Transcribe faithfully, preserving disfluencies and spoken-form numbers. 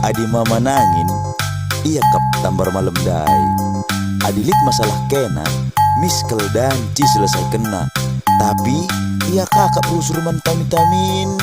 Adi mama nangin, iakap tambar malem ndai. Adi lit masalah kena, miskel dan ciselesaikenna. Tapi ia kakap rusur man tami-tamin.